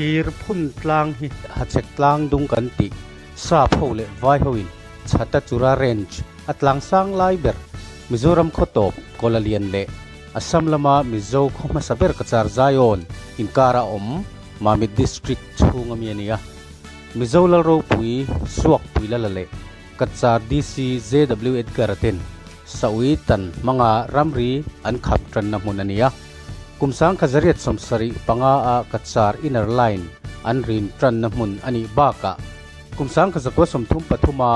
Thir phun tlang hi Hachhek tlang dung kan tih sap ho leh vai hoin Chhatachura Range a tlang sang lai ber Mizoram khaw tawp Kawlalian leh Assam lama Mizo khaw hmasa ber Cachar Zion inkara awm Mamit District chhunga mi a ni a. Mizo Lal ropui Suakpui Lala leh Cachar DC JW Edgar-a ten Saui tan hmanga ramri an khap tanna hmun a ni a. Kum 1975 a Cachar Inner Line an rin tanna hmun a nih bakah kum 1933 a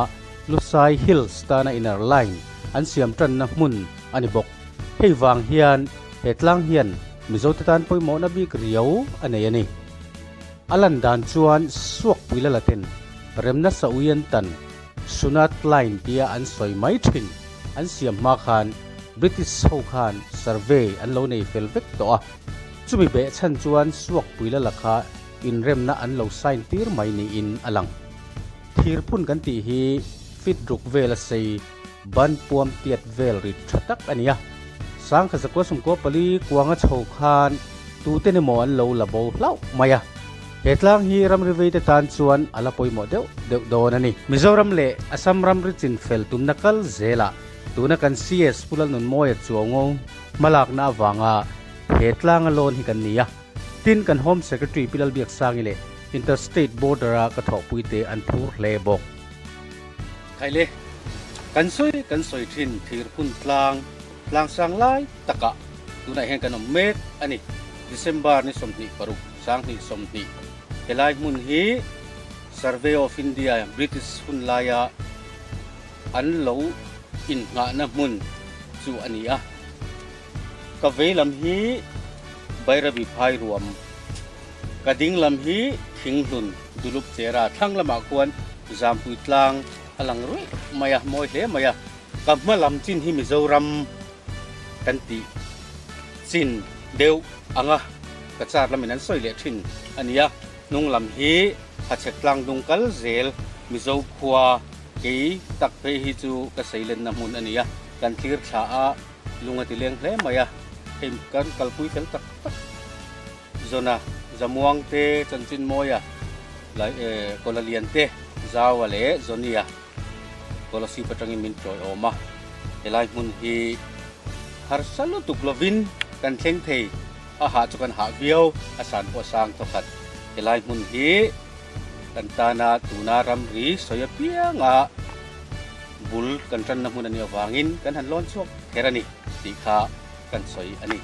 Lusai Hills tana Inner Line an siam tanna hmun a ni bawk. Hei vang hian he tlang hian Mizote tan pawimawhna bik riau a nei a ni. A lan dan chuan Suakpui Lala ten remna Saui an tan Sunat Line tia an sawi mai thin an siam hma khan British ho khan survey an lo nei fel vek tawh a, chumi beh chhan chuan Suakpui Lala kha inremna an lo sign tir mai niin a lang. Thir phun kan tih hi feet ruk vel a sei ban puam tiat vel rit tha tak a ni a, 1994 kuanga chho khan tuten emaw an lo la bo hlauh mai a. He tlang hi ramri veite tan chuan a la pawimawh deuh deuh dawn a ni. Mizoram leh Assam ramri chinfel tumna kal zelah tuna kan CS Pu Lalnunmawia Chuaungo hmalakna avanga he tlanga loan hi kan ni a. Tin, kan Home Secretary Pi Lalbiaksangi leh Interstate Border-a ka thawhpuite an phur hle bawk. Khaile, kan sawi kan sawi thin thirphun tlang tlang sang lai takah tunah hian kan awm mek a ni. December ni 26, 2020 helai hmun hi Survey of India British hun laia an lo innghahna hmun chu a ni a. Ka vei lam hi Bairabi phai ruam, ka ding lam hi Thinghlun Dulup Chera thlang lamah khuan Zampui tlang a lang ruih mai a, mawi hle mai a. Ka hma lam chin hi Mizoram kan tih chin deuh ang a, ka char lamin an sawi leh thin a ni a. Hnung lam hi Hachhek tlang dung kal zel Mizo khua kei tak phei hi chu ka seilenna hmun a ni a, kan thlir thla a. Lung a ti leng hle mai a, hei kan kalpui fel tak tak zawna Zamuang te, Chanchinmawia, Lai eh Kawlalian te, Zaua leh Zawnia Kolasip atangin min chawi awm a, helai hmun hi harsa lutuk lovin kan thleng thei, a hah chu kan hah viau, a san pawh a sang thawkhat, helai hmun hi kan tana tuna ramri sawi apianga Bul kan tanna hmun a nih avangin kan han lawn chhuak kher a ni tih kha kan sawi a ni.